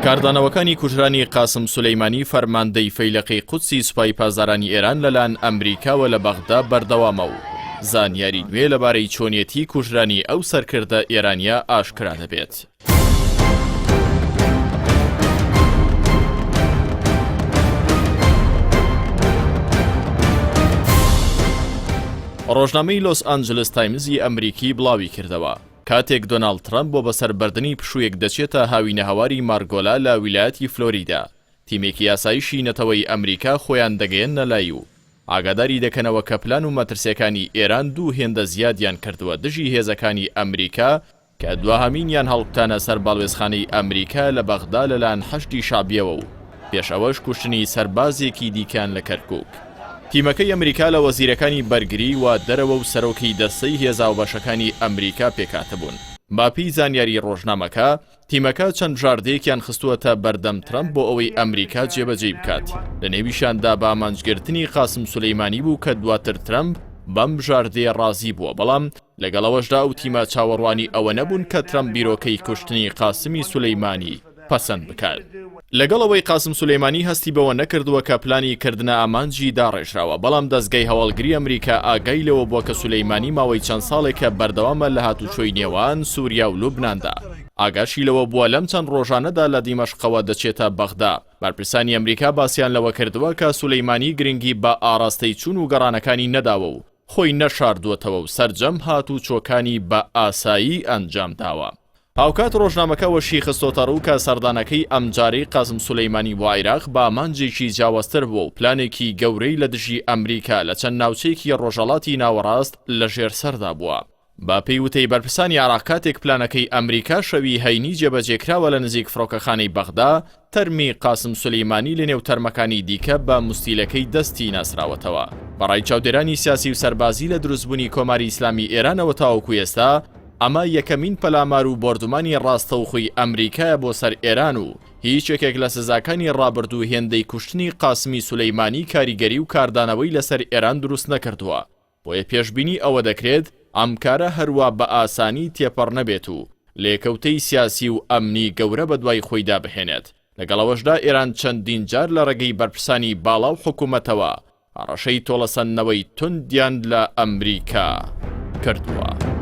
کاردانەوەکانی کوژرانی قاسم سولەیمانی فەرماندەی فەیلەقی قودسی سوپای پاسدارانی ئێران لەلایەن ئەمریکاوە لە بەغدا بەردەوامە و زانیاری نوێ لەبارەی چۆنیەتی کوژرانی ئەو سەرکردە ئێرانیە ئاشکرا دەبێت. ڕۆژنامەی لۆس ئانجلس تایمزی ئەمریکی بڵاویکردەوە، کاتێک دۆناڵد ترەمپ بۆ بەسەربردنی پشوویەک دەچێتە هاوینەهەواری مارگۆلا لە ویلایەتی فلۆریدا، تیمێکی ئاسایشی نەتەوەیی ئەمریکا خۆیان دەگەیەننە لای و ئاگاداری دەکەنەوە کە پلان و مەترسیەکانی ئێران دوو هێندە زیادیان کردووە دژی هێزەکانی ئەمریکا کە دواهەمینیان هەڵکوتانە سەر باڵوێزخانەی ئەمریکا لە بەغدا لەلایەن حەشدی شەعبیەوە و پێش ئەوەش کوشتنی سەربازێکی دیکەیان لە کەرکوک. تیمەکەی ئەمریکا لە وەزیرەکانی بەرگری و دەرەوە و سەرۆکی دەستەی هێزە هاوبەشەکانی ئەمریکا پێکهاتبوون. بەپێی زانیاری ڕۆژنامەکە، تیمەکە چەند بژاردەیەکیان خستووەتە بەردەم ترەمپ بۆ ئەوەی ئەمریکا جێبەجێی بکات، لەنێویشیاندا بەئامانجگرتنی قاسم سولەیمانی بوو کە دواتر ترەمپ بەم بژاردەیە ڕازی بووە، بەڵام لەگەڵ ئەوەشدا ئەو تیمە چاوەڕوانی ئەوە نەبوون کە ترەمپ بیرۆکەی کوشتنی قاسمی سولەیمانی پەسەند بکات. لەگەڵ ئەوەی قاسم سولەیمانی هەستی بەوە نەکردووە کە پلانی کردنە ئامانجی داڕێژراوە، بەڵام دەزگای هەواڵگری ئەمریکا ئاگای لەوە بووە کە سولەیمانی ماوەی چەند ساڵێکە بەردەوامە لە هاتوچۆی نێوان سوریا و لوبناندا. ئاگاشی لەوە بووە لەم چەند ڕۆژانەدا لە دیمەشقەوە دەچێتە بەغدا. بەرپرسانی ئەمریکا باسیان لەوە کردووە کە سولەیمانی گرنگی بە ئاڕاستەی چوون و گەڕانەکانی نەداوە و خۆی نەشاردووەتەوە و سەرجەم هاتوچۆکانی بە ئاسایی ئەنجامداوە. هاوکات ڕۆژنامەکە ئەوەشی خستۆتەڕوو کە سەردانەکەی ئەمجارەی قاسم سولەیمانی بۆ عیراق بە ئامانجێکی جیاوازتر بووە و پلانێکی گەورەی لە دژی ئەمریکا لە چەند ناوچەیەکی ڕۆژهەڵاتی ناوەڕاست لە ژێر سەردا بووە. بە پێی وتەی بەرپرسانی عێراق کاتێک پلانەکەی ئەمریکا شەوی هەینی جێبەجێکراوە لە نزیک فڕۆکەخانەی بەغدا، تەرمی قاسم سولەیمانی لەنێو تەرمەکانی دیکە بە موستیلەکەی دەستی ناسراوەتەوە. بە ڕای چاودێرانی سیاسی و سەربازی لە دروستبوونی کۆماری ئیسلامی ئێرانەوە تاوەکو ئێستا ئەمە یەکەمین پەلامار و بۆردومانی ڕاستەوخۆی ئەمریکایە بۆ سەر ئێران و هیچ یەکێک لە سزاکانی ڕابردوو هێندەی کوشتنی قاسمی سولەیمانی کاریگەری و کاردانەوەی لەسەر ئێران دروست نەکردووە. بۆیە پێشبینی ئەوە دەکرێت ئەم کارە هەروا بە ئاسانی تێپەڕ نەبێت و لێکەوتەی سیاسی و ئەمنی گەورە بەدوای خۆیدا بهێنێت، لەگەڵ ئەوەشدا ئێران چەندین جار لە ڕێگەی بەرپرسانی باڵا و حکومەتەوە هەڕەشەی تۆڵەسەندنەوەی توندیان لە ئەمریکا کردووە.